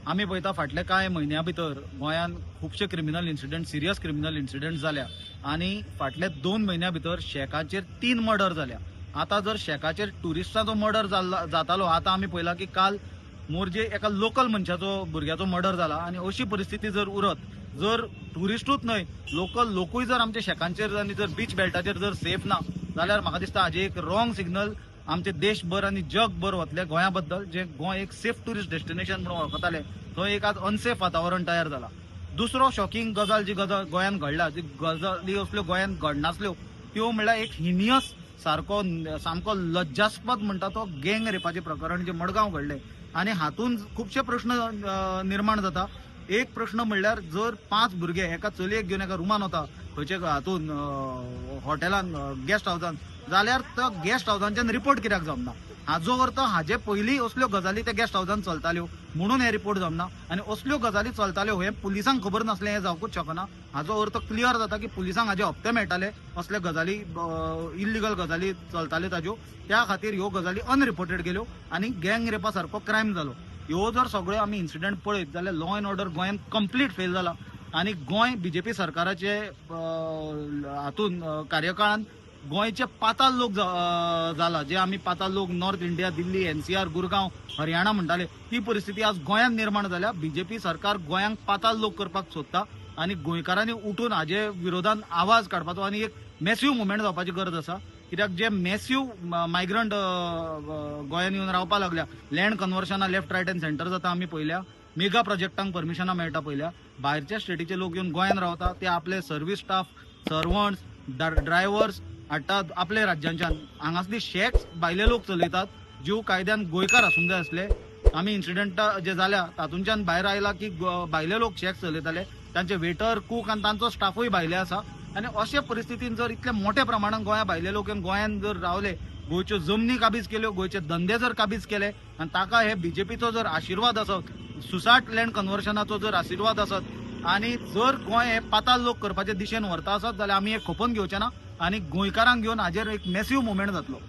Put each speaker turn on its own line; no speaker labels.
आमी पळयता फाटल्या कांय म्हयन्या भितर गोंयांत खुबशे criminal incident, serious criminal incident जाल्या आनी फाटल्या 2 म्हयन्या भितर शेकाचेर 3 मर्डर जाल्या. आतां जर शेकाचेर ट्युरिस्टाचो मर्डर जातालो, आतां आमी पळयला की काल मोरजे एका लोकल मनशाचो भुरग्याचो मर्डर जाला. आनी अशी परिस्थिती जर उरत, जर ट्युरिस्टूच न्हय लोकल लोकूय जर आमच्या शेकांचेर आनी जर बीच बेल्टाचेर जर सेफ ना जाल्यार म्हाका दिसता हाजे एक रॉंग सिग्नल आमचे देशभर आनी जगभर वतले गोंया बद्दल. जे गोंय एक सेफ ट्युरिस्ट डेस्टिनेशन म्हणून वळखताले थंय एक आज अनसेफ वातावरण तयार जाला. दुसरो शॉकिंग गजाल जी गजाल गोंयांत घडला, जी गजाली असल्यो गोंयांत घडनासल्यो त्यो म्हणल्यार एक हिनियस सारको सामको लज्जास्पद म्हणटा तो गँग रेपाचें प्रकरण जे मडगांव घडलें. आनी हातून खुबशे प्रश्न निर्माण जाता. एक प्रश्न म्हणल्यार जर 5 भुरगे एका चलयेक घेवन एका रुमान वता खंयचे हातून हॉटेलान गेस्ट हावजान, जाल्यार त्या गेस्ट हावजांच्यान रिपोर्ट कित्याक जावना? हाजो अर्थ हाजे पयलीं असल्यो गजाली त्या गेस्ट हावजान चलताल्यो म्हणून हे रिपोर्ट जावना. आनी असल्यो गजाली चलताल्यो हें पुलिसांक खबर नासलें हें जावकूच शकना. हाजो अर्थ क्लियर जाता की पुलिसांक हाजे हप्ते मेळटाले, असले गजाली इल्लिगल गजाली चलताल्यो ताज्यो, त्या खातीर ह्यो गजाली अनरिपोर्टेड गेल्यो आनी गँग रेपा सारको क्रायम जालो. ह्यो जर सगळ्यो आमी इन्सिडंट पळयत जाल्यार लॉ एंड ऑर्डर गोंयांत कंप्लीट फेल जाला आनी गोंय बीजेपी सरकाराचे हातून कार्यकाळान गोंयचे पाताल लोक जाला. जे आमी पाताल लोक north India, Delhi, NCR, Gurgaon, Haryana म्हणटाले ती परिस्थिती आज गोंयांत निर्माण जाल्या. बीजेपी सरकार गोंयांक पाताल लोक करपाक सोदता आनी गोंयकारांनी उठून हाजे विरोधान आवाज काडपाचो आनी एक मॅसिव मुवमेंट जावपाची गरज आसा. कित्याक जे मॅसिव मायग्रंट गोंयांत येवन रावपाक लागल्या, लँड कन्वर्शनां लेफ्ट रायट एंड सेंटर जाता आमी पळयल्या, मेगा प्रोजेक्टांक परमिशनां मेळटा पळयल्या, भायरच्या स्टेटीचे लोक येवन गोंयांत रावता, ते आपले सर्वीस स्टाफ, सर्वंट्स, ड्रायव्हर्स हाडटात आपल्या राज्यांच्यान. हांगासली शॅक्स भायले लोक चलयतात, जीव कायद्यान गोंयकार आसूंक जाय आसले. आमी इन्सिडंट जे जाल्या तातूंच्यान भायर आयला की भायले लोक शॅक्स चलयताले, तांचे वेटर, कूक आनी तांचो स्टाफूय भायले आसा. आनी अशे परिस्थितीन जर इतले मोठ्या प्रमाणान गोंया भायले लोक येवन गोंयांत जर रावले, गोंयच्यो जमनी काबीज केल्यो, गोंयचे धंदे जर काबीज केले आनी ताका हे बीजेपीचो जर आशिर्वाद आसत, सुसाट लँड कन्वर्शनाचो जर आशिर्वाद आसत आनी जर गोंय हे पाताल लोक करपाचे दिशेन व्हरता आसत जाल्यार आमी हे खपोवन घेवचे ना आनी गोंयकारांक घेवन हाजेर एक मॅसिव मुवमेंट जातलो.